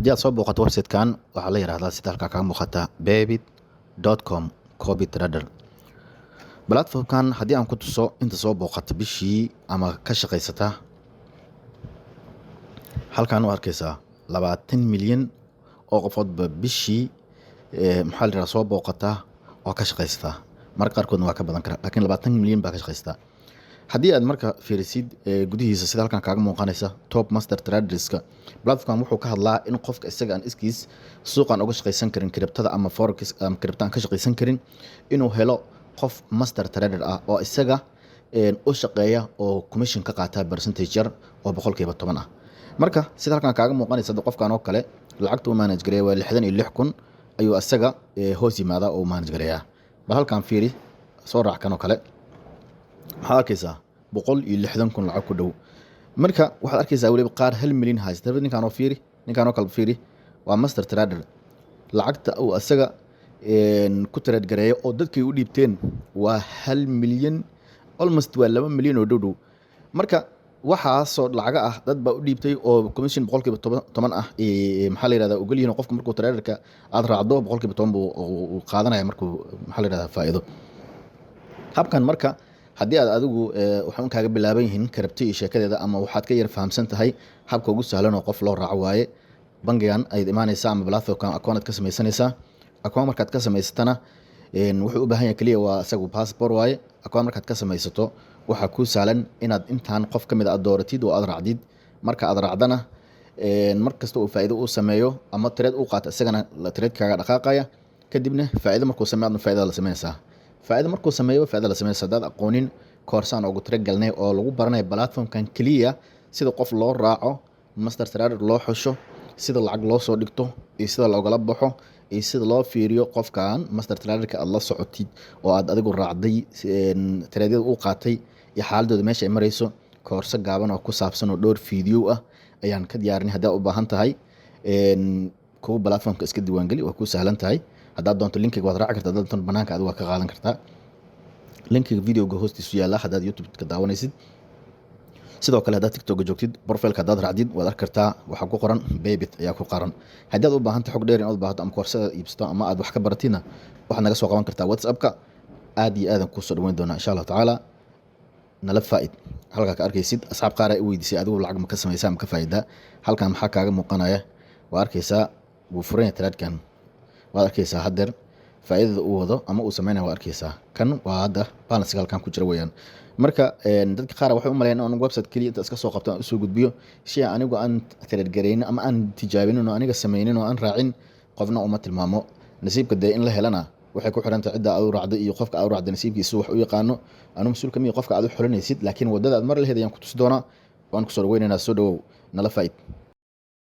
Haddii aad soo booqato website-kan, waxaa la yihahdaa, sida halkaa kaga muuqata, Bybit.com copy trader. Platformkan haddii aan ku tuso inta soo booqata bishii ama ka shaqaysata, halkan u arkaysaa 20 milyan oo qofoodba bishii, maxaa la yihahdaa, soo booqata oo ka shaqaysata. Marka qaarkoodna waa ka badan kara, laakiin 20 milyan baa ka shaqaysata. Haddii aad marka fiirisid gudihiisa, sida halkan kaaga muuqanaysa, top master traderska. Platformkan wuxuu ka hadlaa in qofka isaga aan iskiis suuqan uga shaqaysan karin cryptada ama forex ama crypto aan ka shaqaysan karin, inuu helo qof master trader ah oo isaga u shaqeeya oo commission ka qaata percentage yar oo 10% ah. Marka sida halkan kaaga muuqanaysa, hadda qofkan oo kale lacagta uu manage gareeya waa 66,000 ayuu isaga hoos yimaada oo manage gareeyaa. Bal halkan fiiri, soo raac kan oo kale, maxaad arkaysaa? 160,000 lacag ku dhow. Marka waxaad arkaysaa weliba qaar 1 milyan haysta. Ninkaan oo fiiri, ninkaan oo kale fiiri, waa master trader. Lacagta uu isaga ku trade gareeyo oo dadkay u dhiibteen waa 1 milyan, almost waa 2 milyan oo dhow dhow. Marka waxaasoo lacaga ah dad baa u dhiibtay oo commission 10% ah, maxaa la yihahdaa, ogol yihiin. Qofka markuu traderka aad raacdo, 10% buu uu qaadanaya markuu, maxaa la yihahdaa, faa'iido. Habkan marka haddii aad adigu waxaan kaaga bilaaban yihiin crypto iyo sheekadeeda ama waxaad ka yar fahamsan tahay, habka ugu sahlan oo qof loo raaco waaye. Bangigan ayaad imaanaysaa ama platformkan account aad ka samaysanaysaa. Account markaad ka samaysatana, wuxuu u baahan yahay keliya waa isagu passport waaye. Account markaad ka samaysato, waxaa kuu sahlan inaad intaan qof ka mid a aad dooratid oo aad raacdid. Marka aad raacdana, mar kasta uu faa'iido uu sameeyo ama trade uu qaato, isagana trade kaaga dhaqaaqaya. Kadibna faa'iido markuu sameeyo, adna faa'iidada la sameynaysaa. Faa'iido markuu sameeyo, faa'iida la sameynaysaa. Haddaad aqoonin, koorsaan ugu tira galnay oo lagu baranayo platformkan keliya, sida qof loo raaco, master trader loo xusho, sida lacag loo soo dhigto iyo sida loogala baxo iyo sida loo fiiriyo qofkan master traderka aad la socotid oo aad adigu raacday, tradyada uu qaatay iyo xaaladooda meesha ay marayso. Koorso gaaban oo ku saabsan oo dhowr video ah ayaan ka diyaarinay. Haddii aad u baahan tahay, kuwa platformka iska diiwaangeli, waa kuu sahlan tahay. Haddaad doonto linkiga waad raaci kartaa, haddaad doonto banaanka adigu waa ka qaadan kartaa. Linkiga videoga hoostiisu yaalla haddaad YouTube ka daawanaysid. Sidoo kale haddaad TikTok joogtid, profileka haddaad raacdid waad arki kartaa, waxaa ku qoran Bybit ayaa ku qoran. Haddii aad u baahantahay xog dheer inaad u baahato ama koorsada iibsato ama aad wax ka baratidna, waxaad naga soo qaban kartaa WhatsAppka. Aad iyo aadan kusoo dhaweyn doonaa, insha Allahu tacaala. Nala faa'id. Halkaa ka arkaysid, asxaab qaar ay u weydiisay: adigu lacag ma ka samaysaa, ma ka faa'idaa? Halkan maxaa kaaga muuqanaya? Waa arkaysaa, wuu furan yahay tradekan. Waad arkaysaa haddeer faa'iidada uu wado ama uu sameynaya, waa arkaysaa. Kan waa hadda balance halkan ku jira weeyaan. Marka dadka qaar waxay u maleeyaan in anigu website keliya inta iska soo qabto aan usoo gudbiyo shay anigu aan trade garaynin ama aan tijaabinin oo aniga sameynin oo aan raacin. Qofna uma tilmaamo. Nasiibka dee in la helana waxay ku xiran tahay cidda aad u raacday iyo qofka aad u raacday nasiibkiisa wax u yaqaano. Anu mas-uul kamiya qofka aad u xulinaysid, laakiin waddada aad mar laheyd ayaan ku tusi doonaa. Waan kusoo dhaweynaynaa. Soo dhawow, nala faa'id.